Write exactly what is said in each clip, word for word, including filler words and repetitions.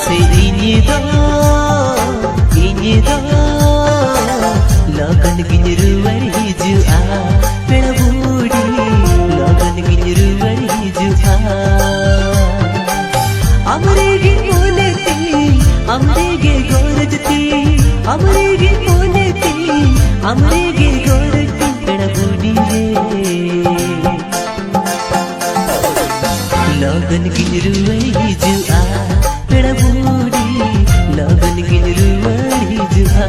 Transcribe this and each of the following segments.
ᱥᱮ ᱤᱧ ᱫᱚ, ᱤᱧ ᱫᱚ ᱞᱚᱜᱚᱱ ᱜᱤᱧ ᱨᱩᱣᱟᱹᱲ ᱦᱤᱡᱩᱜᱼᱟ, ᱯᱮᱲᱟ ᱵᱩᱰᱷᱤ, ᱞᱚᱜᱚᱱ ᱜᱤᱧ ᱨᱩᱣᱟᱹᱲ ᱦᱤᱡᱩᱜᱼᱟ᱾ ᱟᱢᱨᱮ ᱜᱮ ᱢᱚᱱᱮ ᱛᱤᱧ, ᱟᱢᱨᱮ ᱜᱮ ᱜᱚᱨᱚᱡᱽ ᱛᱤᱧ, ᱟᱢᱨᱮ ᱜᱮ ᱢᱚᱱᱮ ᱛᱤᱧ, ᱟᱢᱨᱮ ᱜᱮ ᱜᱚᱨᱚᱡᱽ ᱛᱤᱧ, ᱯᱮᱲᱟ ᱵᱩᱰᱷᱤ ᱨᱮ᱾ ᱞᱚᱜᱚᱱ ᱜᱤᱧ ᱨᱩᱣᱟᱹᱲ ᱦᱤᱡᱩᱜᱼᱟ, ᱯᱮᱲᱟ ᱵᱩᱰᱷᱤ, ᱞᱚᱜᱚᱱ ᱜᱤᱧ ᱨᱩᱣᱟᱹᱲ ᱦᱤᱡᱩᱜᱼᱟ᱾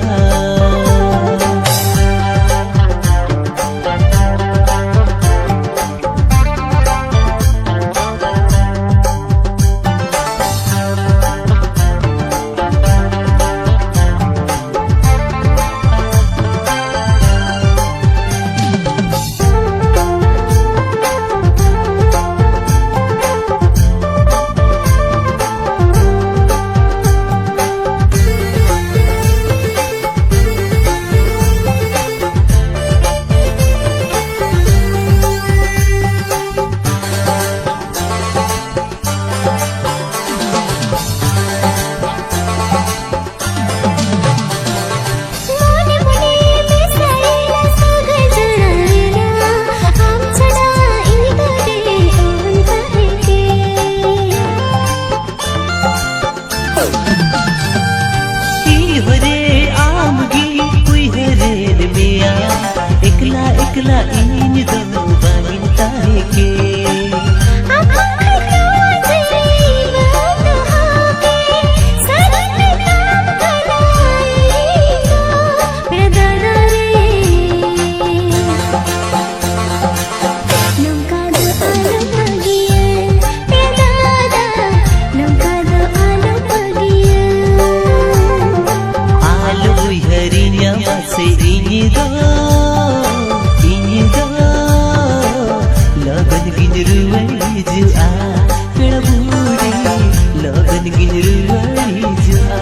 ᱩᱭᱦᱟᱹᱨᱮ ᱟᱢᱜᱮ ᱩᱭᱦᱟᱹᱨᱮᱫ ᱢᱮᱭᱟ, ᱮᱠᱞᱟ ᱮᱠᱞᱟ ᱤᱧ ᱫᱚ ᱵᱟᱝᱤᱧ ᱛᱟᱦᱮᱸ ᱠᱮ᱾ ᱱᱚᱝᱠᱟ ᱫᱚ ᱟᱞᱚᱢ ᱵᱟᱹᱜᱤᱭᱟ, ᱮ ᱫᱟᱫᱟ, ᱱᱚᱝᱠᱟ ᱫᱚ ᱟᱞᱚᱢ ᱵᱟᱹᱜᱤᱭᱟ᱾ ᱟᱞᱚ ᱩᱭᱦᱟᱹᱨᱤᱧᱟ ᱢᱟᱥᱮ ᱤᱧ ᱫᱚ, ᱤᱧ ᱫᱚ ᱞᱚᱜᱚᱱ ᱜᱤᱧ ᱨᱩᱣᱟᱹᱲ ᱦᱤᱡᱩᱜᱼᱟ᱾ ᱯᱮᱲᱟ ᱵᱩᱰᱷᱤ, ᱞᱚᱜᱚᱱ ᱜᱤᱧ ᱨᱩᱣᱟᱹᱲ ᱦᱤᱡᱩᱜᱼᱟ᱾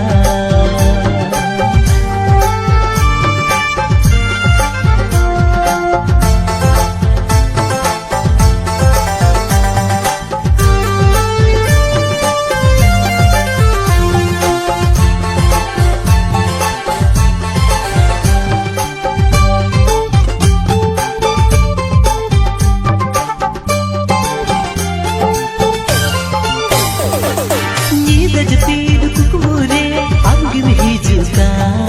ᱠᱩᱠᱢᱩ ᱨᱮ ᱟᱢ ᱜᱮᱢ ᱦᱤᱡᱩᱜ ᱠᱟᱱ,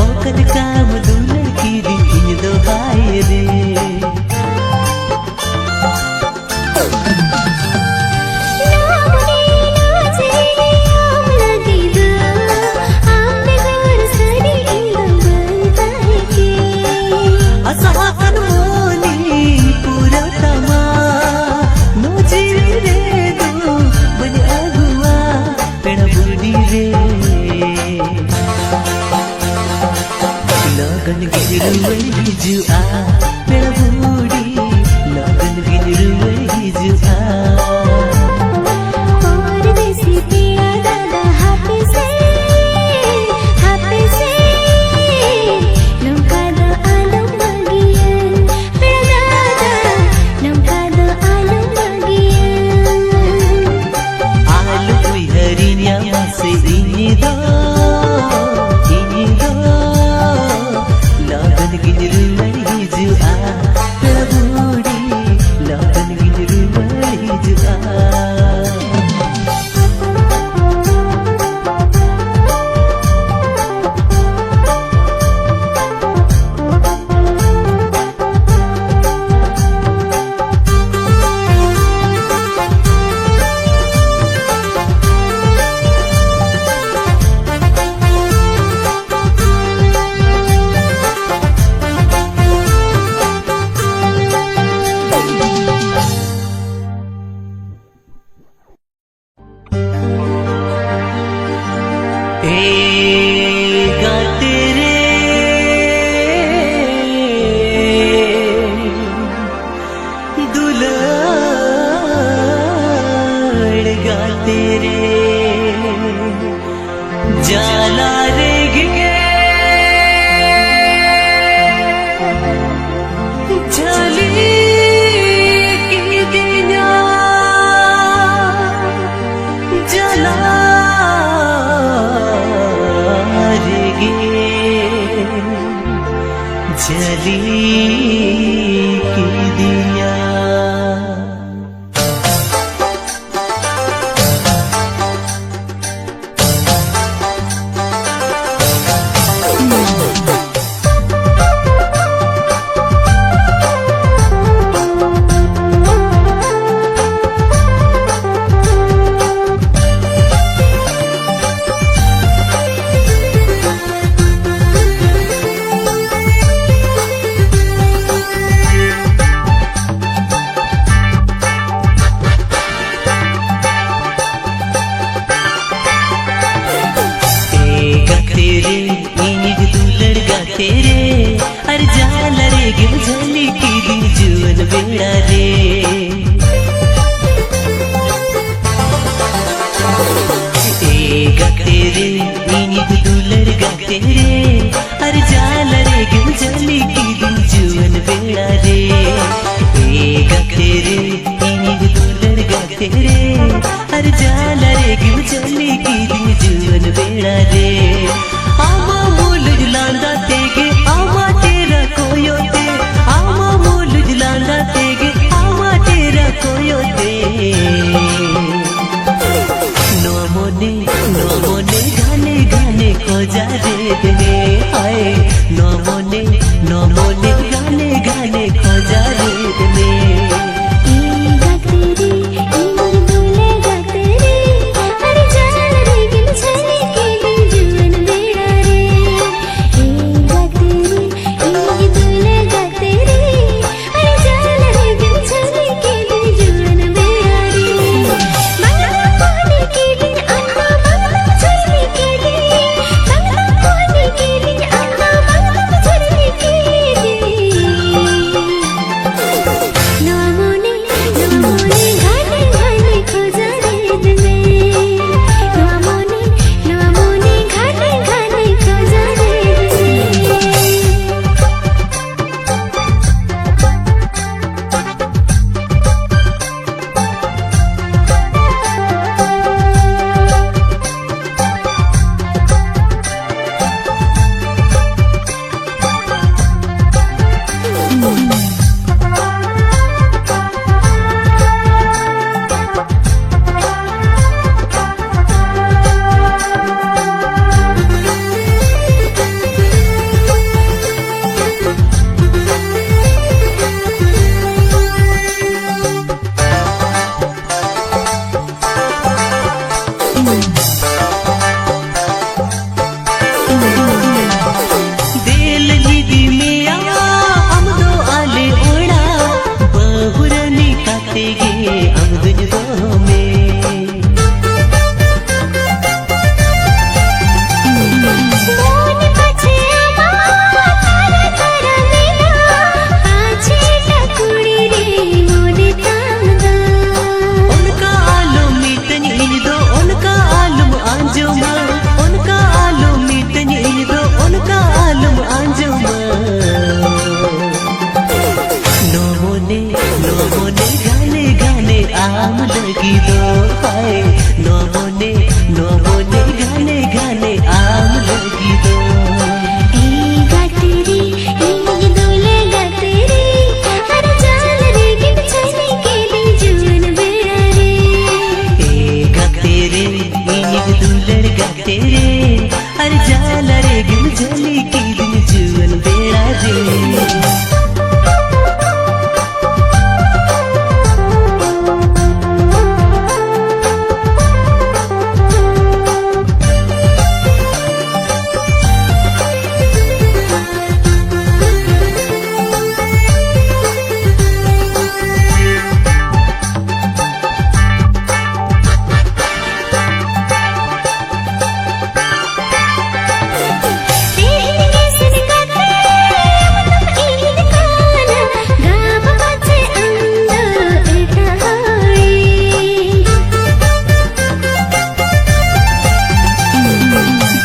ᱚᱠᱟ ᱞᱮᱠᱟᱢ ᱫᱩᱞᱟᱹᱲ ᱠᱤᱫᱤᱧ ᱤᱧ ᱫᱚ ᱦᱟᱭ ᱨᱮ᱾ ᱟᱥᱟ ᱟᱠᱟᱱ ᱢᱚᱱᱮ ᱯᱩᱨᱟᱹᱣ ᱛᱟᱢᱟ, ᱱᱚᱣᱟ ᱡᱤᱣᱤ ᱨᱮᱫᱚ ᱵᱟᱹᱧ ᱟᱹᱜᱩᱣᱟ ᱯᱮᱲᱟ ᱵᱩᱰᱷᱤ ᱨᱮ᱾ ᱞᱚᱜᱚᱱ ᱜᱮ ᱨᱩᱣᱟᱹᱲ ᱦᱤᱡᱩᱜᱼᱟ ᱯᱮᱲᱟ ᱵᱩᱰᱷᱤ, ᱞᱚᱜᱚᱱ ᱜᱮ ᱨᱩᱣᱟᱹᱲ ᱦᱤᱡᱩᱜᱼᱟ᱾ ᱯᱚᱨᱫᱮᱥᱤ ᱯᱮᱲᱟ ᱫᱟᱫᱟ ᱦᱟᱯᱮ ᱥᱮ, ᱦᱟᱯᱮ ᱥᱮ, ᱱᱚᱝᱠᱟ ᱫᱚ ᱟᱞᱚᱢ ᱵᱟᱹᱜᱤᱭᱟ᱾ ᱯᱮᱲᱟ ᱫᱟᱫᱟ, ᱱᱚᱝᱠᱟ ᱫᱚ ᱟᱞᱚᱢ ᱵᱟᱹᱜᱤᱭᱟ᱾ ᱟᱞᱚᱢ ᱩᱭᱦᱟᱹᱨᱤᱧᱟ ᱢᱟᱥᱮ ᱤᱧ ᱫᱚ, ᱤᱧ ᱫᱚ ᱞᱚᱜᱚᱱ ᱜᱤᱧ ᱨᱩᱣᱟᱹᱲ ᱦᱤᱡᱩᱜᱼᱟ᱾ ᱯᱮᱲᱟ ᱵᱩᱰᱷᱤ, ᱞᱚᱜᱚᱱ ᱜᱤᱧ ᱨᱩᱣᱟᱹᱲ ᱦᱤᱡᱩᱜᱼᱟ᱾ ᱮ ᱜᱟᱛᱮ ᱨᱮ, ᱫᱩᱞᱟᱹᱲ ᱜᱟᱛᱮ ᱨᱮ, ᱡᱟᱞᱟ ᱨᱮᱜᱮ ᱡᱷᱟᱹᱞᱤ ᱠᱤᱫᱤᱧᱟ, ᱡᱟᱞᱟ ᱨᱮᱜᱮ ᱡᱷᱟᱹᱞᱤ ᱠᱤᱫᱤᱧᱟ᱾ ᱜᱟᱛᱮ ᱨᱮ, ᱤᱧᱤᱡ ᱫᱩᱞᱟᱹᱲ ᱜᱟᱛᱮ ᱨᱮ, ᱟᱨ ᱡᱟᱞ ᱨᱮᱜᱮᱢ ᱡᱷᱟᱹᱞᱤ ᱠᱤᱫᱤᱧ ᱡᱩᱣᱟᱹᱱ ᱵᱮᱲᱟ ᱨᱮ᱾ ᱮ ᱜᱟᱛᱮ ᱨᱮ, ᱤᱧᱤᱡ ᱫᱩᱞᱟᱹᱲ ᱜᱟᱛᱮ ᱨᱮ, ᱟᱨ ᱡᱟᱞ ᱨᱮᱜᱮᱢ ᱡᱷᱟᱹᱞᱤ ᱠᱤᱫᱤᱧ ᱡᱩᱣᱟᱹᱱ ᱵᱮᱲᱟ ᱨᱮ᱾ ᱟᱢᱟᱜ ᱢᱩᱞᱩᱡ ᱞᱟᱸᱫᱟ ᱛᱮᱜᱮ, ᱟᱢᱟᱜ ᱪᱮᱦᱨᱟ ᱠᱚᱭᱚᱜ ᱛᱮ, ᱟᱢᱟᱜ ᱢᱩᱞᱩᱡ ᱞᱟᱸᱫᱟ ᱛᱮᱜᱮ, ᱟᱢᱟᱜ ᱪᱮᱦᱨᱟ ᱠᱚᱭᱚᱜ ᱛᱮ᱾ ᱱᱚᱣᱟ ᱢᱚᱱᱮ, ᱱᱚᱣᱟ ᱢᱚᱱᱮ ᱜᱷᱟᱱᱮ ᱜᱷᱟᱱᱮ ᱠᱷᱚᱡᱟᱨᱮᱫ ᱢᱮ᱾ ᱦᱟᱭ, ᱱᱚᱣᱟ ᱢᱚᱱᱮ, ᱱᱚᱣᱟ ᱢᱚᱱᱮ ᱜᱷᱟᱱᱮ ᱜᱷᱟᱱᱮ ᱠᱷᱚᱡᱟᱨᱮᱫ ᱢᱮ᱾ ᱤᱧ ᱜᱟᱛᱮ ᱨᱮ, ᱤᱧ ᱫᱩᱞᱟᱹᱲ ᱜᱟᱛᱮ ᱨᱮ, ᱟᱨ ᱡᱟᱞ ᱨᱮᱜᱮᱢ ᱡᱷᱟᱹᱞᱤ ᱠᱤᱫᱤᱧ ᱡᱩᱣᱟᱹᱱ ᱵᱮᱲᱟ ᱨᱮ᱾ ᱤᱧ ᱜᱟᱛᱮ ᱨᱮ, ᱤᱧ ᱫᱩᱞᱟᱹᱲ ᱜᱟᱛᱮ ᱨᱮ, ᱟᱨ ᱡᱟᱞ ᱨᱮᱜᱮᱢ ᱡᱷᱟᱹᱞᱤ ᱠᱤᱫᱤᱧ ᱡᱩᱣᱟᱹᱱ ᱵᱮᱲᱟ ᱨᱮ᱾ ᱵᱟᱝᱞᱟ ᱠᱟᱹᱦᱱᱤ ᱠᱤᱫᱤᱧ ᱟᱢ ᱫᱚ, ᱵᱟᱝᱞᱟ ᱡᱷᱟᱹᱞᱤ ᱠᱤᱫᱤᱧ, ᱵᱟᱝᱞᱟ ᱠᱟᱹᱦᱱᱤ ᱛᱮᱨᱮ ᱟᱨ ᱡᱟᱞᱟ ᱨᱮᱜᱮᱢ ᱡᱷᱟᱹᱞᱤ ᱠᱤᱫᱤᱧ ᱡᱩᱣᱟᱹᱱ ᱵᱮᱲᱟ ᱨᱮ᱾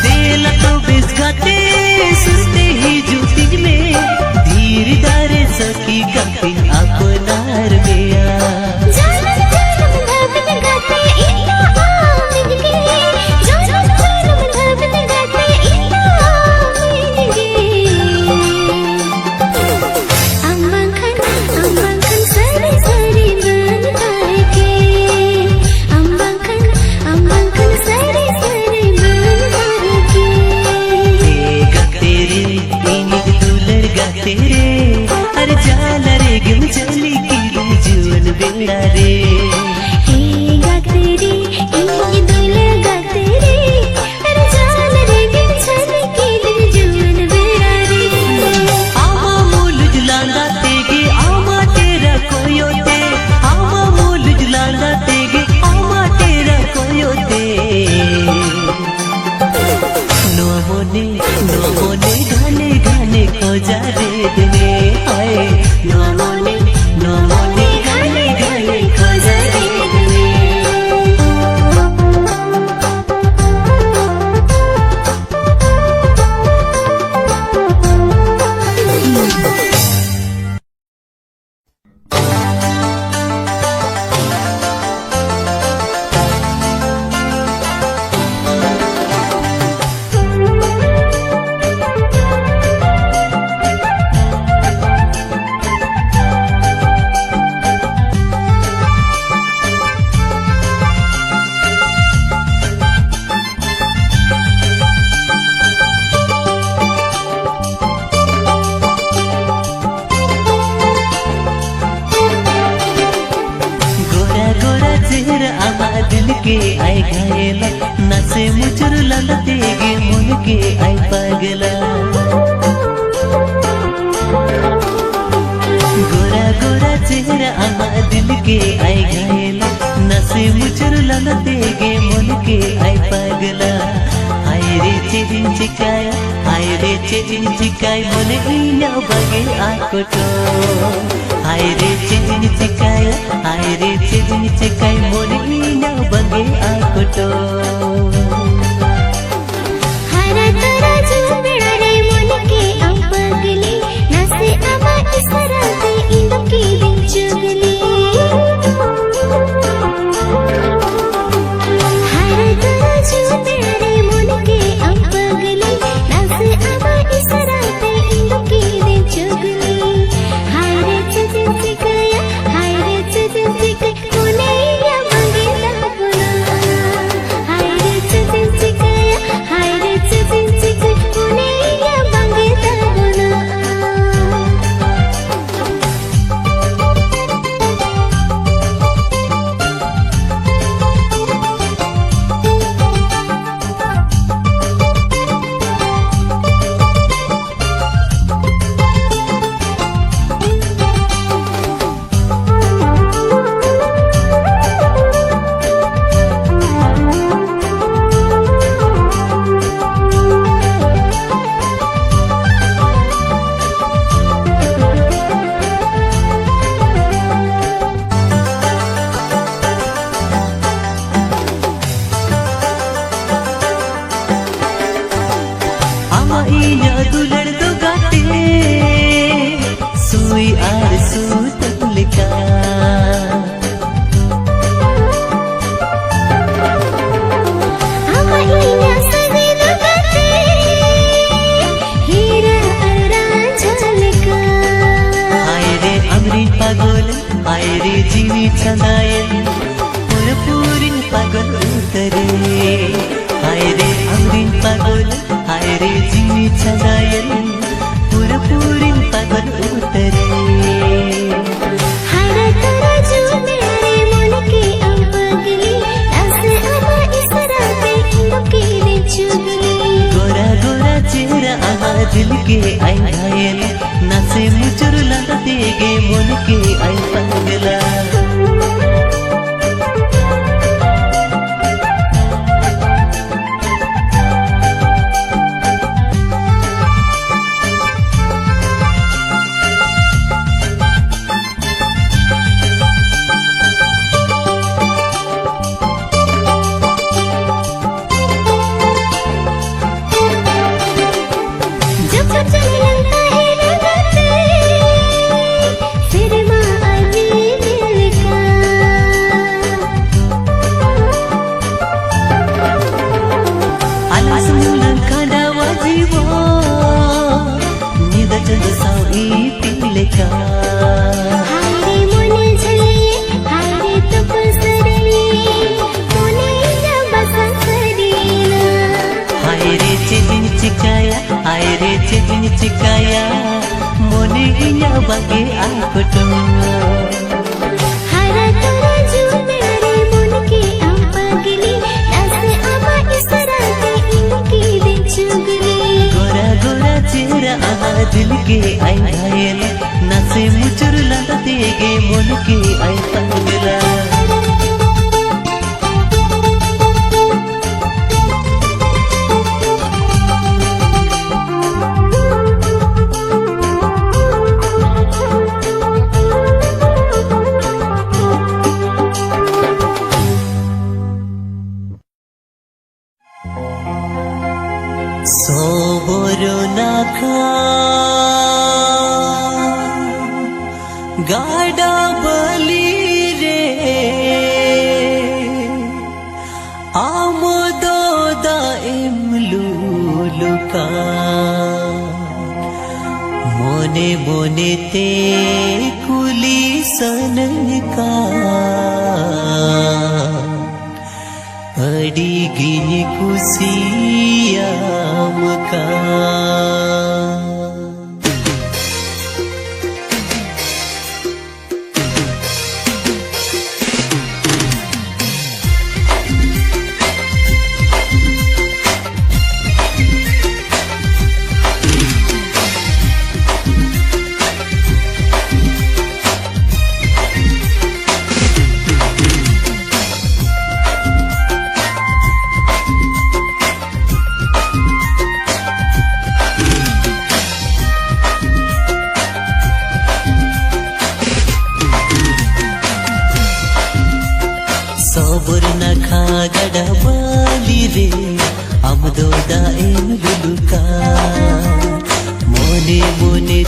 ᱫᱮᱞᱟ ᱛᱚᱵᱮ ᱜᱟᱛᱮ, ᱥᱩᱨᱛᱮ ᱦᱤᱡᱩᱜ ᱛᱤᱧ ᱢᱮ, ᱫᱷᱤᱨᱤ ᱫᱟᱨᱮ ᱥᱟᱹᱠᱷᱤ ᱠᱟᱛᱮᱧ ᱟᱯᱱᱟᱨ ᱢᱮᱭᱟ᱾ ᱡᱟᱱᱟᱢ ᱡᱟᱱᱟᱢ ᱫᱷᱟᱹᱵᱤᱡ ᱜᱟᱛᱮ ᱤᱧ ᱫᱚ ᱟᱢ ᱤᱧ ᱜᱮ, ᱡᱟᱱᱟᱢ ᱡᱟᱱᱟᱢ ᱫᱷᱟᱹᱵᱤᱡ ᱜᱟᱛᱮ ᱤᱧ ᱫᱚ ᱟᱢ ᱤᱧ ᱜᱮ᱾ ᱟᱢ ᱵᱟᱝᱠᱷᱟᱱ, ᱟᱢ ᱵᱟᱝᱠᱷᱟᱱ ᱥᱟᱹᱨᱤ ᱥᱟᱹᱨᱤ ᱵᱟᱹᱧ ᱛᱟᱦᱮᱸ ᱠᱮ᱾ ᱟᱢ ᱵᱟᱝᱠᱷᱟᱱ, ᱟᱢ ᱵᱟᱝᱠᱷᱟᱱ ᱥᱟᱹᱨᱤ ᱥᱟᱹᱨᱤ ᱵᱟᱹᱧ ᱛᱟᱦᱮᱸ ᱠᱮ᱾ ᱮ ᱜᱟᱛᱮ ᱨᱮ, ᱤᱧᱤᱡ ᱫᱩᱞᱟᱹᱲ ᱜᱟᱛᱮ ᱨᱮ, ᱟᱨ ᱡᱟᱞᱟ ᱨᱮᱜᱮᱢ ᱡᱷᱟᱹᱞᱤ ᱠᱤᱫᱤᱧ ᱡᱩᱣᱟᱹᱱ ᱵᱮᱲᱟ ᱨᱮ᱾ ᱦᱮ ᱜᱟᱛᱮ ᱨᱮ, ᱤᱧᱤᱡ ᱫᱩᱞᱟᱹᱲ ᱜᱟᱛᱮ ᱨᱮ, ᱟᱨ ᱡᱟᱞᱟ ᱨᱮᱜᱮᱢ ᱡᱷᱟᱹᱞᱤ ᱠᱤᱫᱤᱧ ᱡᱩᱣᱟᱹᱱ ᱵᱮᱲᱟ ᱨᱮ᱾ ᱟᱢᱟᱜ ᱢᱩᱞᱩᱡ ᱞᱟᱸᱫᱟ ᱛᱮᱜᱮ, ᱟᱢᱟᱜ ᱪᱮᱦᱨᱟ ᱠᱚᱭᱚᱜ ᱛᱮ, ᱟᱢᱟᱜ ᱢᱩᱞᱩᱡ ᱞᱟᱸᱫᱟ ᱛᱮᱜᱮ, ᱟᱢᱟᱜ ᱪᱮᱦᱨᱟ ᱠᱚᱭᱚᱜ ᱛᱮ᱾ ᱱᱚᱣᱟ ᱢᱚᱱᱮ, ᱱᱚᱣᱟ ᱢᱚᱱᱮ ᱜᱷᱟᱱᱮ ᱜᱷᱟᱱᱮ ᱠᱷᱚᱡᱟᱨᱮᱫ ᱢᱮ, ᱦᱟᱭ᱾ ᱱᱚᱣᱟ ᱢᱚᱱᱮ, ᱱᱚᱣᱟ ᱢᱚᱱᱮ ᱜᱷᱟᱱᱮ ᱜᱷᱟᱱᱮ ᱠᱷᱚᱡᱟᱨᱮᱫ ᱢᱮ᱾ ᱞᱟᱸᱫᱟ ᱛᱮᱜᱮ ᱢᱚᱱ ᱠᱮᱜᱼᱟᱭ ᱯᱟᱜᱽᱞᱟ᱾ ᱜᱳᱨᱟ ᱜᱳᱨᱟ ᱪᱮᱦᱨᱟ ᱟᱢᱟᱜ ᱫᱤᱞ ᱠᱮᱜᱼᱟᱭ ᱜᱷᱟᱭᱮᱞᱟ᱾ ᱱᱟᱥᱮ ᱢᱩᱪᱩᱨ ᱞᱟᱸᱫᱟ ᱛᱮᱜᱮ ᱢᱚᱱ ᱠᱮᱜᱼᱟᱭ ᱯᱟᱜᱽᱞᱟ᱾ ᱦᱟᱭ ᱨᱮ ᱪᱮᱫ ᱤᱧ ᱪᱤᱠᱟᱹᱭᱟ, ᱦᱟᱭ ᱨᱮ ᱪᱮᱫ ᱤᱧ ᱪᱤᱠᱟᱹᱭ ᱢᱚᱱᱮ ᱤᱧᱟᱹᱜ ᱵᱟᱜᱮ ᱟᱠᱚᱴᱚ᱾ ᱦᱟᱭ ᱨᱮ ᱪᱮᱫ ᱤᱧ ᱪᱤᱠᱟᱹᱭᱟ, ᱦᱟᱭ ᱨᱮ ᱪᱮᱫ ᱤᱧ ᱪᱤᱠᱟᱹᱭ ᱢᱚᱱᱮ ᱤᱧᱟᱹᱜ ᱵᱟᱜᱮ ᱟᱠᱚᱴᱚ᱾ ᱦᱟᱨᱟ ᱛᱚᱨᱟ ᱡᱩᱣᱟᱹᱱ ᱵᱮᱲᱟ ᱨᱮ ᱢᱚᱱᱮ ᱠᱮᱜ ᱟᱢ ᱯᱟᱜᱽᱞᱤ, ᱱᱟᱥᱮ ᱟᱢᱟᱜ ᱤᱥᱟᱨᱟ ᱛᱮ ᱤᱧ ᱫᱚ ᱠᱤᱫᱤᱧ ᱪᱩᱜᱽᱞᱤ᱾ ᱦᱟᱨᱟ ᱛᱚᱨᱟ ᱡᱩᱣᱟᱹᱱ ᱵᱮᱲᱟ ᱨᱮ ᱢᱚᱱᱮ ᱠᱮᱜ ᱟᱢ ᱯᱟᱜᱽᱞᱤ, ᱱᱟᱥᱮ ᱟᱢᱟᱜ ᱤᱥᱟᱨᱟ ᱛᱮ ᱤᱧ ᱫᱚ ᱠᱤᱫᱤᱧ ᱪᱩᱜᱽᱞᱤ᱾ ᱦᱟᱭ ᱨᱮ ᱪᱮᱫ ᱤᱧ ᱪᱤᱠᱟᱹᱭᱟ, ᱦᱟᱭ ᱨᱮ ᱪᱮᱫ ᱤᱧ ᱪᱤᱠᱟᱹᱭᱟ, ᱢᱚᱱᱮ ᱤᱧᱟᱹᱜ ᱵᱟᱝᱜᱮ ᱛᱟᱵᱚᱱᱟ᱾ ᱦᱟᱭ ᱨᱮ ᱪᱮᱫ ᱤᱧ ᱪᱤᱠᱟᱹᱭᱟ, ᱦᱟᱭ ᱨᱮ ᱪᱮᱫ ᱤᱧ ᱪᱤᱠᱟᱹᱭᱟ, ᱢᱚᱱᱮ ᱤᱧᱟᱹᱜ ᱵᱟᱝᱜᱮ ᱛᱟᱵᱚᱱᱟ᱾ ᱟᱢᱟᱜ ᱤᱧᱟᱹᱜ ᱫᱩᱞᱟᱹᱲ ᱫᱚ ᱜᱟᱛᱮ ᱥᱩᱭ ᱟᱨ ᱥᱩᱛᱟᱹᱢ ᱞᱮᱠᱟ᱾ ᱟᱢᱟᱜ ᱤᱧᱟᱹᱜ ᱥᱟᱹᱜᱟᱹᱭ ᱫᱚ ᱜᱟᱛᱮ ᱦᱤᱨᱟᱹ ᱟᱨ ᱨᱟᱸᱡᱷᱟ ᱞᱮᱠᱟ᱾ ᱦᱟᱭ ᱨᱮ ᱟᱢᱨᱤᱧ ᱯᱟᱜᱚᱞ, ᱦᱟᱭ ᱨᱮ ᱡᱤᱣᱤ ᱪᱷᱟᱸᱫᱟᱭᱮᱱ, ᱯᱩᱨᱟᱹᱯᱩᱨᱤᱧ ᱯᱟᱜᱚᱞ ᱩᱛᱟᱹᱨᱮ᱾ ᱦᱟᱭ ᱨᱮ ᱟᱢᱨᱤᱧ ᱯᱟᱜᱚᱞ, ᱦᱟᱭ ᱨᱮ ᱡᱤᱣᱤ ᱪᱷᱟᱸᱫᱟᱭᱮᱱ, ᱯᱩᱨᱟᱹᱯᱩᱨᱤᱧ ᱯᱟᱜᱚᱞ ᱩᱛᱟᱹᱨᱮ᱾ ᱦᱟᱨᱟ ᱛᱚᱨᱟ ᱡᱩᱣᱟᱹᱱ ᱵᱮᱲᱟ ᱨᱮ ᱢᱚᱱᱮ ᱠᱮᱜ ᱟᱢ ᱯᱟᱜᱽᱞᱤ, ᱱᱟᱥᱮ ᱟᱢᱟᱜ ᱤᱥᱟᱨᱟ ᱛᱮ ᱤᱧ ᱫᱚ ᱠᱤᱫᱤᱧ ᱫᱤᱞ ᱜᱮ ᱟᱭ ᱜᱷᱟᱭᱮᱞ, ᱱᱟᱥᱮ ᱢᱩᱪᱩᱨ ᱞᱟᱸᱫᱟ ᱛᱮᱜᱮ ᱢᱚᱱ ᱜᱮ ᱟᱭ ᱯᱟᱜᱽᱞᱟ᱾ ᱡᱚᱠᱷᱚᱱ ᱪᱟᱞᱟᱣ ᱛᱟᱦᱮᱱᱟ ᱜᱟᱛᱮ, ᱥᱮᱨᱢᱟ ᱟᱨ ᱧᱤᱫᱟᱹ ᱞᱮᱠᱟ᱾ ᱟᱞᱟᱝ ᱥᱩᱢᱩᱝ ᱞᱟᱝ ᱠᱷᱟᱸᱰᱟᱣᱟ ᱡᱤᱵᱚᱱ, ᱧᱤᱫᱟᱹ ᱪᱟᱸᱫᱚ ᱥᱟᱶ ᱤᱯᱤᱞ ᱞᱮᱠᱟ᱾ ᱦᱟᱭ ᱨᱮ ᱢᱚᱱᱮ ᱡᱷᱟᱹᱞᱤ, ᱦᱟᱭ ᱨᱮ ᱛᱩᱯᱩ ᱥᱟᱹᱨᱤ, ᱢᱚᱱᱮ ᱤᱧᱟᱹᱜ ᱵᱟᱥᱟ ᱥᱟᱹᱨᱤᱭᱮᱱᱟ᱾ ᱦᱟᱭ ᱨᱮ ᱪᱮᱫ ᱤᱧ ᱪᱤᱠᱟᱹᱭᱟ, ᱦᱟᱭ ᱨᱮ ᱪᱮᱫ ᱤᱧ ᱪᱤᱠᱟᱹᱭᱟ, ᱢᱚᱱᱮ ᱤᱧᱟᱹᱜ ᱵᱟᱜᱮ ᱟᱠᱚᱴᱚᱜ᱾ ᱦᱟᱨᱟ ᱛᱚᱨᱟ ᱡᱩᱣᱟᱹᱱ ᱵᱮᱲᱟ ᱨᱮ ᱢᱚᱱ ᱠᱮᱜ ᱟᱢ ᱯᱟᱜᱽᱞᱤ, ᱱᱟᱥᱮ ᱟᱢᱟᱜ ᱤᱥᱟᱨᱟ ᱛᱮ ᱤᱧ ᱠᱤᱫᱤᱧ ᱪᱩᱜᱽᱞᱤ᱾ ᱜᱳᱨᱟ ᱜᱳᱨᱟ ᱪᱮᱦᱨᱟ ᱟᱢᱟᱜ ᱫᱤᱞ ᱜᱮ ᱟᱭ ᱜᱷᱟᱭᱮᱞ, ᱱᱟᱥᱮ ᱢᱩᱪᱩᱨ ᱞᱟᱸᱫᱟ ᱛᱮᱜᱮ ᱢᱚᱱ ᱜᱮ ᱟᱭ ᱯᱟᱜᱽᱞᱟ᱾ ᱥᱚᱵᱚᱨ ᱱᱟᱠᱷᱟ ᱜᱟᱰᱟ ᱵᱟᱹᱞᱤ ᱨᱮ ᱟᱢ ᱫᱚ ᱫᱟᱜ ᱮᱢ ᱞᱩᱞᱩᱠᱟ᱾ ᱢᱚᱱᱮ ᱢᱚᱱᱮ ᱛᱮ ᱠᱩᱞᱤ ᱥᱟᱱᱟᱧ ᱠᱟᱱ, ᱟᱹᱰᱤ ᱜᱤᱧ ᱠᱩᱥᱤᱭᱟᱢ ᱠᱟᱱ᱾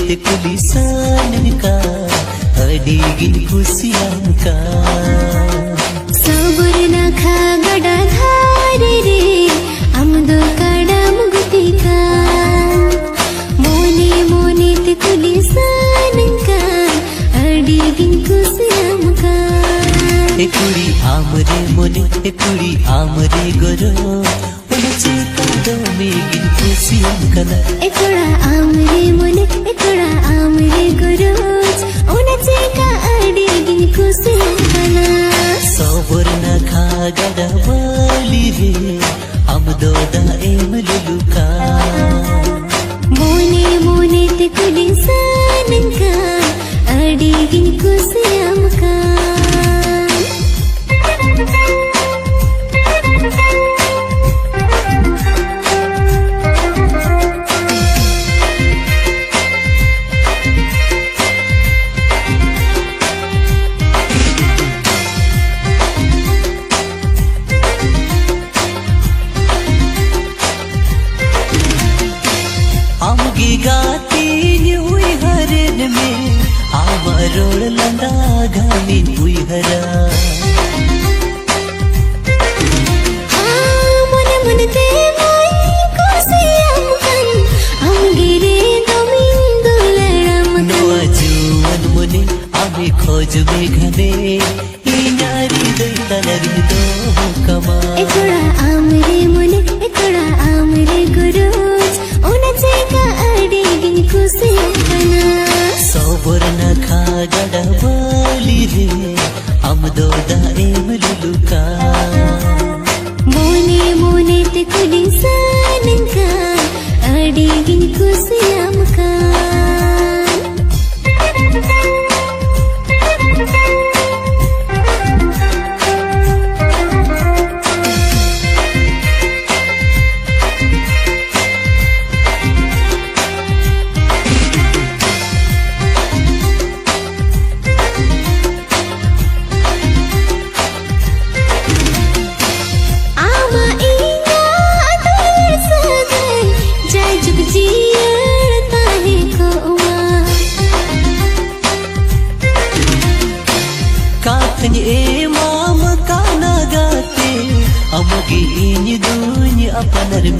ᱛᱮ ᱠᱩᱞᱤ ᱥᱟᱱᱟᱧ ᱠᱟᱱ, ᱟᱹᱰᱤ ᱜᱤᱧ ᱠᱩᱥᱤᱭᱟᱢ ᱠᱟᱱ᱾ ᱥᱟᱵᱚᱨ ᱱᱟᱠᱷᱟ ᱜᱟᱰᱟ ᱫᱷᱟᱨᱮ ᱨᱮ, ᱟᱢ ᱫᱚ ᱠᱟᱰᱟᱢ ᱜᱩᱯᱤ ᱠᱟᱱ᱾ ᱢᱚᱱᱮ ᱢᱚᱱᱮ ᱛᱮ ᱠᱩᱞᱤ ᱥᱟᱱᱟᱧ ᱠᱟᱱ, ᱟᱹᱰᱤ ᱜᱤᱧ ᱠᱩᱥᱤᱭᱟᱢ ᱠᱟᱱ᱾ ᱮ ᱠᱩᱲᱤ ᱟᱢ ᱨᱮ ᱢᱚᱱᱮ, ᱮ ᱠᱩᱲᱤ ᱟᱢ ᱨᱮ ᱜᱚᱨᱚᱵᱽ, ᱚᱱᱟ ᱪᱮᱠᱟ ᱫᱚᱢᱮ ᱜᱤᱧ ᱠᱩᱥᱤᱭᱟᱢ ᱠᱟᱱᱟ᱾ ᱮ ᱠᱚᱲᱟ ᱟᱢ ᱨᱮ ᱢᱚᱱᱮ, ᱮ ᱠᱚᱲᱟ ᱟᱢ ᱨᱮ ᱜᱚᱨᱚᱡᱽ, ᱚᱱᱟ ᱪᱮᱠᱟ ᱟᱹᱰᱤ ᱜᱤᱧ ᱠᱩᱥᱤᱭᱟᱢ ᱠᱟᱱᱟ᱾ ᱥᱚᱵᱚᱨ ᱱᱟᱠᱷᱟ ᱜᱟᱰᱟ ᱵᱟᱹᱞᱤ ᱨᱮ, ᱟᱢ ᱫᱚ ᱫᱟᱜ ᱮᱢ ᱞᱩᱞᱩ ᱠᱟᱱ᱾ ᱢᱚᱱᱮ ᱢᱚᱱᱮ ᱛᱮ ᱠᱩᱞᱤ ᱥᱟᱱᱟᱧ ᱠᱟᱱ, ᱟᱹᱰᱤ ᱜᱤᱧ ᱠᱩᱥᱤᱭᱟᱢ ᱠᱟᱱ᱾ ᱟᱢᱜᱮ ᱜᱟᱛᱮᱧ ᱩᱭᱦᱟᱹᱨᱮᱫ ᱢᱮ, ᱟᱢᱟᱜ ᱨᱚᱲ ᱞᱟᱸᱫᱟ ᱜᱟᱱᱤᱧ ᱩᱭᱦᱟᱹᱨᱟ᱾ ᱟᱢ ᱢᱚᱱᱮ ᱢᱚᱱᱮ ᱛᱮ ᱢᱟᱧ ᱠᱩᱥᱤᱭᱟᱢ ᱠᱟᱱ, ᱟᱢᱜᱮ ᱨᱮ ᱫᱚᱢᱮᱧ ᱫᱩᱞᱟᱹᱲᱟᱢ ᱠᱟᱱ᱾ ᱱᱚᱣᱟ ᱡᱩᱣᱟᱹᱱ ᱢᱚᱱᱮ ᱟᱢᱮ ᱠᱷᱚᱡᱽ ᱢᱮ ᱜᱷᱟᱱᱮ, ᱤᱧᱟᱜ ᱦᱨᱤᱫᱟᱹᱭ ᱛᱟᱞᱟ ᱨᱮ ᱫᱚᱦᱚ ᱠᱟᱢᱟ᱾ ᱮ ᱠᱚᱲᱟ ᱟᱢ ᱨᱮ ᱢᱚᱱᱮ, ᱮ ᱠᱚᱲᱟ ᱟᱢ ᱨᱮ ᱜᱚᱨᱚᱡᱽ, ᱚᱱᱟ ᱪᱮᱠᱟ ᱟᱹᱰᱤ ᱜᱤᱧ ᱠᱩᱥᱤᱭᱟᱢ ᱠᱟᱱᱟ᱾ ᱥᱚᱵᱚᱨ ᱱᱟᱠᱷᱟ ᱜᱟᱰᱟ ᱵᱟᱹᱞᱤ ᱨᱮ, ᱟᱢ ᱫᱚ ᱫᱟᱜ ᱮᱢ ᱞᱩᱞᱩ ᱠᱟᱱ᱾ ᱢᱚᱱᱮ ᱢᱚᱱᱮ ᱛᱮ ᱠᱩᱞᱤ ᱥᱟᱱᱟᱧ ᱠᱟᱱ, ᱟᱹᱰᱤ ᱜᱤᱧ ᱠᱩᱥᱤᱭᱟᱢ ᱠᱟᱱ᱾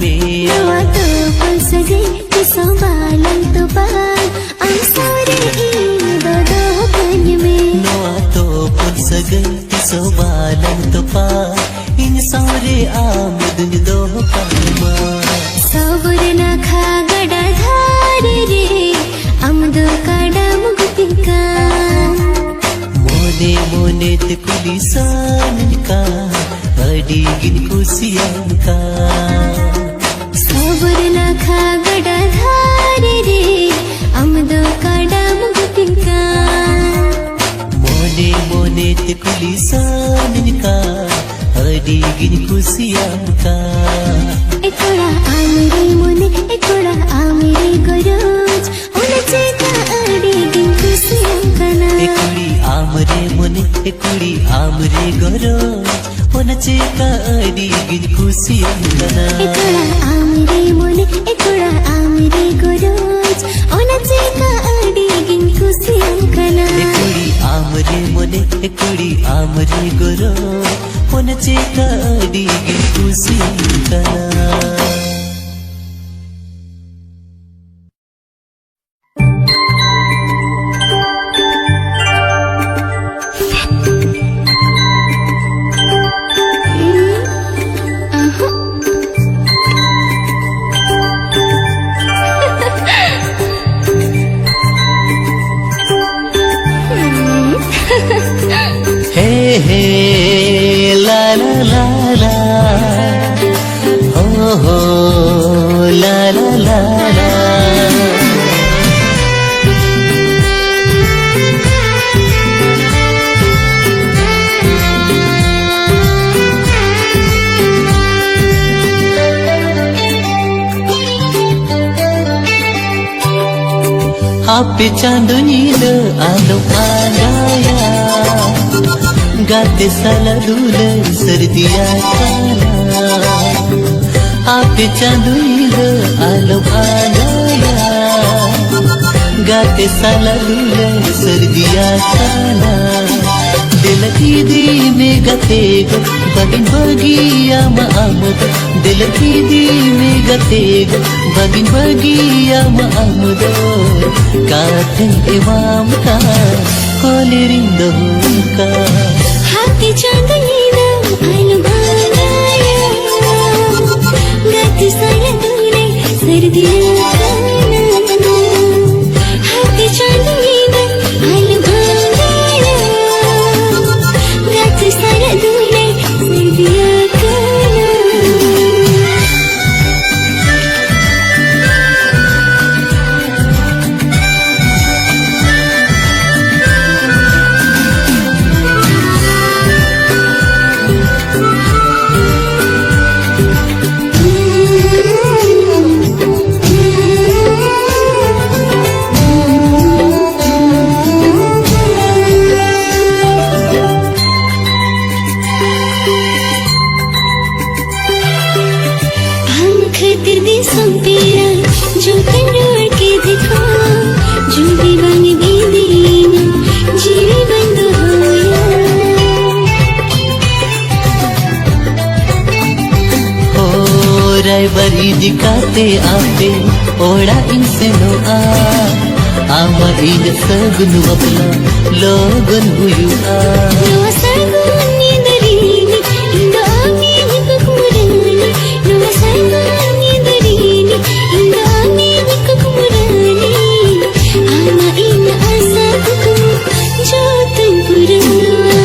ᱱᱚᱣᱟ ᱛᱚᱯᱚᱞ ᱥᱟᱹᱜᱟᱹᱭ ᱛᱤᱥ ᱦᱚᱸ ᱵᱟᱞᱟᱝ ᱛᱚᱯᱟᱜ, ᱟᱢ ᱥᱟᱶᱨᱮ ᱤᱧ ᱫᱚ ᱫᱚᱦᱚ ᱠᱟᱹᱧ ᱢᱮ᱾ ᱱᱚᱣᱟ ᱛᱚᱯᱚᱞ ᱥᱟᱹᱜᱟᱹᱭ ᱛᱤᱥ ᱦᱚᱸ ᱵᱟᱞᱟᱝ ᱛᱚᱯᱟᱜ, ᱤᱧ ᱥᱟᱶᱨᱮ ᱟᱢ ᱫᱩᱧ ᱫᱚᱦᱚ ᱠᱟᱢᱟ᱾ ᱥᱚᱵᱚᱨ ᱱᱟᱠᱷᱟ ᱜᱟᱰᱟ ᱫᱷᱟᱨᱮ ᱨᱮ ᱟᱢ ᱫᱚ ᱠᱟᱰᱟᱢ ᱜᱩᱯᱤ ᱠᱟᱱ᱾ ᱢᱚᱱᱮ ᱢᱚᱱᱮ ᱛᱮ ᱠᱩᱞᱤ ᱥᱟᱱᱟᱧ ᱠᱟᱱ, ᱟᱹᱰᱤ ᱜᱤᱧ ᱠᱩᱥᱤᱭᱟᱢ ᱠᱟᱱ᱾ ᱥᱚᱵᱚᱨ ᱱᱟᱠᱷᱟ ᱜᱟᱰᱟ ᱫᱷᱟᱨᱮ ᱨᱮ ᱟᱢ ᱫᱚ ᱠᱟᱰᱟᱢ ᱜᱩᱯᱤ ᱠᱟᱱ᱾ ᱢᱚᱱᱮ ᱢᱚᱱᱮ ᱛᱮ ᱠᱩᱞᱤ ᱥᱟᱱᱟᱧ ᱠᱟᱱ, ᱟᱹᱰᱤ ᱜᱤᱧ ᱠᱩᱥᱤᱭᱟᱢ ᱠᱟᱱ᱾ ᱮ ᱠᱚᱲᱟ ᱟᱢ ᱨᱮ ᱢᱚᱱᱮ, ᱮ ᱠᱚᱲᱟ ᱟᱢ ᱨᱮ ᱜᱚᱨᱚᱡᱽ, ᱚᱱᱟ ᱪᱮᱠᱟ ᱟᱹᱰᱤ ᱜᱤᱧ ᱠᱩᱥᱤᱭᱟᱢ ᱠᱟᱱᱟ᱾ ᱮ ᱠᱩᱲᱤ ᱟᱢ ᱨᱮ ᱢᱚᱱᱮ, ᱮ ᱠᱩᱲᱤ ᱟᱢ ᱨᱮ ᱜᱚᱨᱚᱡᱽ, ᱚᱱᱟ ᱪᱮᱠᱟ ᱟᱹᱰᱤ ᱜᱤᱧ ᱠᱩᱥᱤᱭᱟᱢ ᱠᱟᱱᱟ᱾ ᱮ ᱠᱚᱲᱟ ᱟᱢ ᱨᱮ ᱢᱚᱱᱮ, ᱮ ᱠᱚᱲᱟ ᱟᱢ ᱨᱮ ᱜᱚᱨᱚᱡᱽ, ᱚᱱᱟ ᱪᱮᱠᱟ ᱟᱹᱰᱤ ᱜᱤᱧ ᱠᱩᱥᱤᱭᱟᱢ ᱠᱟᱱᱟ᱾ ᱮ ᱠᱩᱲᱤ ᱟᱢ ᱨᱮ ᱢᱚᱱᱮ, ᱮ ᱠᱩᱲᱤ ᱟᱢ ᱨᱮ ᱜᱚᱨᱚᱡᱽ, ᱚᱱᱟ ᱪᱮᱠᱟ ᱟᱹᱰᱤ ᱜᱤᱧ ᱠᱩᱥᱤᱭᱟᱢ ᱠᱟᱱᱟ᱾ ᱦᱮ ᱦᱮ ᱞᱟ ᱞᱟ ᱞᱟ ᱞᱟ, ᱦᱳ ᱦᱳ ᱞᱟ ᱞᱟ ᱞᱟ ᱞᱟ᱾ ᱟᱯᱮ ᱪᱟᱸᱫᱚ ᱧᱤᱫᱟᱹ ᱟᱞᱚᱢ ᱟᱸᱜᱟᱭᱟ, ᱜᱟᱛᱮ ᱥᱟᱞᱟᱜ ᱫᱩᱞᱟᱹᱲ ᱥᱟᱹᱨᱫᱤ ᱟᱠᱟᱱᱟ᱾ ᱟᱯᱮ ᱪᱟᱸᱫᱚ ᱧᱤᱫᱟᱹ ᱟᱞᱚᱢ ᱟᱸᱜᱟᱭᱟ, ᱜᱟᱛᱮ ᱥᱟᱞᱟᱜ ᱫᱩᱞᱟᱹᱲ ᱥᱟᱹᱨᱫᱤ ᱟᱠᱟᱱᱟ᱾ ᱫᱮᱞᱟ ᱤᱫᱤ ᱢᱮ ᱜᱟᱛᱮ ᱜᱚ, ᱵᱟᱹᱜᱤᱧ ᱵᱟᱹᱜᱤᱭᱟᱢᱟ ᱟᱢ ᱫᱚ᱾ ᱫᱮᱞᱟ ᱤᱫᱤ ᱢᱮ ᱜᱟᱛᱮ ᱜᱚ, ᱵᱟᱹᱜᱤᱧ ᱵᱟᱹᱜᱤᱭᱟᱢᱟ ᱟᱢ ᱫᱚ᱾ ᱠᱟᱛᱷᱟᱧ ᱮᱢᱟᱢ ᱠᱟᱱ, ᱠᱚᱞᱮ ᱨᱤᱧ ᱫᱚᱦᱚ ᱠᱟᱜ᱾ ᱦᱟᱛᱮ ᱪᱟᱸᱫᱚ ᱧᱤᱫᱟᱹ ᱟᱞᱚᱢ ᱟᱸᱜᱟᱭᱟ, ᱜᱟᱛᱮ ᱥᱟᱞᱟᱜ ᱫᱩᱞᱟᱹᱲ ᱥᱟᱹᱨᱫᱤ ᱟᱠᱟᱱᱟ᱾ ᱦᱟᱛᱮ ᱪᱟᱸᱫᱚ ᱧᱤᱫᱟᱹ ᱟᱞᱚᱢ ᱟᱸᱜᱟᱭᱟ, ᱜᱟᱛᱮ ᱥᱟᱞᱟᱜ ᱫᱩᱞᱟᱹᱲ ᱥᱟᱹᱨᱫᱤ ᱟᱠᱟᱱᱟ᱾ ᱟᱢ ᱠᱷᱟᱹᱛᱤᱨ ᱫᱤᱥᱚᱢ ᱯᱮᱲᱟ ᱡᱚᱛᱚᱧ ᱨᱩᱣᱟᱹᱲ ᱠᱮᱫᱮ ᱠᱚᱣᱟ, ᱡᱩᱫᱤ ᱵᱟᱝ ᱮᱢ ᱤᱫᱤᱭᱤᱧᱟ, ᱡᱤᱣᱤ ᱵᱟᱹᱧ ᱫᱚᱦᱚᱭᱟ᱾ ᱦᱳ, ᱨᱟᱭᱵᱟᱨ ᱤᱫᱤ ᱠᱟᱛᱮ ᱟᱯᱮ ᱚᱲᱟᱜ ᱤᱧ ᱥᱮᱱᱚᱜᱼᱟ᱾ ᱟᱢᱟᱜ ᱤᱧᱟᱹᱜ ᱥᱟᱹᱜᱩᱱ ᱵᱟᱯᱞᱟ ᱞᱚᱜᱚᱱ ᱦᱩᱭᱩᱜᱼᱟ᱾ ᱱᱚᱣᱟ ᱥᱟᱹᱜᱩᱱ ᱧᱤᱫᱟᱹ ᱨᱤᱱᱤᱡ ᱤᱧ ᱫᱚ ᱟᱢᱤᱧ ᱠᱩᱠᱢᱩ ᱨᱟᱹᱱᱤ᱾ ᱱᱚᱣᱟ ᱥᱟᱹᱜᱩᱱ ᱧᱤᱫᱟᱹ ᱨᱤᱱᱤᱡ ᱤᱧ ᱫᱚ ᱟᱢᱤᱧ ᱠᱩᱠᱢᱩ ᱨᱟᱹᱱᱤ᱾ ᱟᱢᱟᱜ ᱤᱧᱟᱹᱜ ᱟᱥᱟ ᱠᱩᱠᱢᱩ ᱡᱚᱛᱚᱧ ᱯᱩᱨᱟᱹᱣᱟ᱾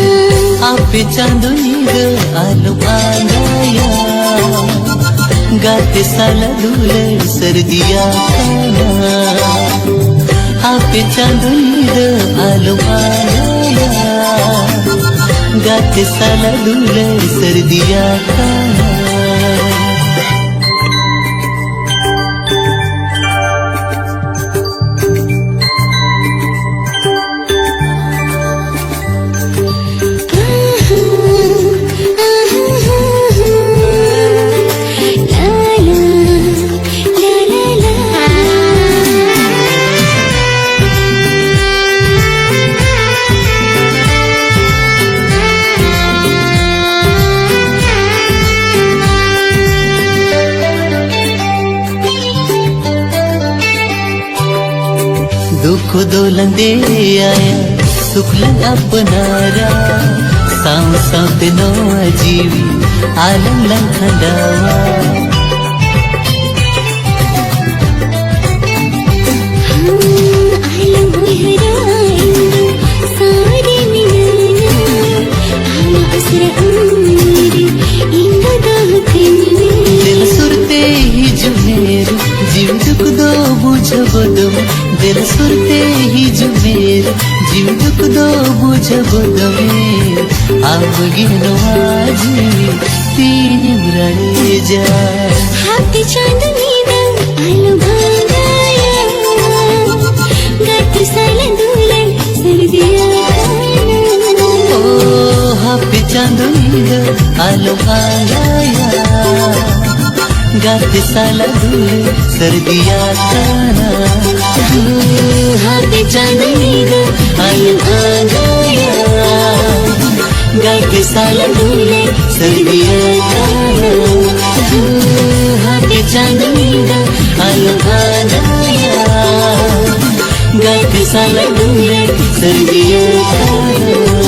ᱟᱯᱮ ᱪᱟᱸᱫᱚ ᱧᱤᱫᱟᱹ ᱟᱞᱚᱢ ᱟᱸᱜᱟᱭᱟ, ᱜᱟᱛᱮ ᱥᱟᱞᱟᱜ ᱫᱩᱞᱟᱹᱲ ᱥᱟᱹᱨᱫᱤᱭᱟ ᱠᱟᱱᱟ᱾ ᱟᱯᱮ ᱪᱟᱸᱫᱚ ᱧᱤᱫᱟᱹ ᱟᱞᱚᱢ ᱟᱸᱜᱟᱭᱟ, ᱜᱟᱛᱮ ᱥᱟᱞᱟᱜ ᱫᱩᱞᱟᱹᱲ ᱥᱟᱹᱨᱫᱤᱭᱟ ᱠᱟᱱᱟ᱾ ᱠᱚᱫᱚ ᱞᱟᱸᱫᱮᱭᱟᱭᱟ, ᱥᱩᱠ ᱞᱟᱝ ᱟᱯᱱᱟᱨᱟ, ᱥᱟᱶ ᱥᱟᱶᱛᱮ ᱱᱚᱣᱟ ᱡᱤᱣᱤ ᱟᱞᱟᱝ ᱞᱟᱝ ᱠᱷᱟᱸᱰᱟᱣᱟ᱾ ᱟᱞᱚᱢ ᱩᱭᱦᱟᱹᱨᱟ, ᱤᱧ ᱫᱚ ᱥᱟᱶᱨᱮ ᱢᱤᱱᱟᱹᱧᱟ, ᱟᱢᱟᱜ ᱟᱥᱨᱟ ᱩᱢᱩᱞ ᱨᱮ ᱤᱧ ᱫᱚ ᱫᱚᱦᱚ ᱠᱟᱹᱧ ᱢᱮ᱾ ᱫᱮᱞᱟ ᱥᱩᱨᱛᱮ ᱦᱤᱡᱩᱜ ᱢᱮ, ᱡᱤᱣᱤ ᱫᱩᱠ ᱫᱚ ᱵᱩᱡᱷᱟᱹᱣ ᱜᱚᱫᱚᱜ ᱢᱮ᱾ ᱫᱮᱞᱟ ᱥᱩᱨᱛᱮ ᱦᱤᱡᱩᱜ ᱢᱮ, ᱡᱤᱣᱤ ᱫᱩᱠ ᱫᱚ ᱵᱩᱡᱷᱟᱹᱣ ᱜᱚᱫᱚᱜ ᱢᱮ᱾ ᱟᱢ ᱜᱮ ᱱᱚᱣᱟ ᱡᱤᱣᱤ ᱛᱤᱱᱮᱢ ᱨᱟᱲᱮᱡᱟ᱾ ᱦᱟᱯᱮ ᱪᱟᱸᱫᱚ ᱧᱤᱫᱟᱹ ᱟᱞᱚ ᱵᱷᱟᱸᱜᱟᱭᱟ, ᱜᱟᱛᱮ ᱥᱟᱞᱟᱜ ᱫᱩᱞᱟᱹᱲ ᱥᱟᱹᱨᱫᱤᱭᱟ ᱠᱟᱱᱟ᱾ ᱳ, ᱦᱟᱯᱮ ᱪᱟᱸᱫᱚ ᱧᱤᱫᱟᱹ ᱟᱞᱚ ᱵᱷᱟᱸᱜᱟᱭᱟ, ᱜᱟᱛᱮ ᱥᱟᱞᱟᱜ ᱫᱩᱞᱟᱹᱲ ᱥᱟᱹᱨᱫᱤᱭᱟ ᱠᱟᱱᱟ᱾ ᱦᱟᱯᱮ ᱪᱟᱸᱫᱚ ᱧᱤᱫᱟᱹ ᱟᱞᱚ ᱵᱷᱟᱸᱜᱟᱭᱟ, ᱜᱟᱛᱮ ᱥᱟᱞᱟᱜ ᱫᱩᱞᱟᱹᱲ ᱥᱟᱹᱨᱫᱤᱭᱟ ᱠᱟᱱᱟ᱾ ᱦᱟᱯᱮ ᱪᱟᱸᱫᱚ ᱧᱤᱫᱟᱹ ᱟᱞᱚ ᱵᱷᱟᱸᱜᱟᱭᱟ, ᱜᱟᱛᱮ ᱥᱟᱞᱟᱜ ᱫᱩᱞᱟᱹᱲ ᱥᱟᱹᱨᱫᱤᱭᱟ ᱠᱟᱱᱟ᱾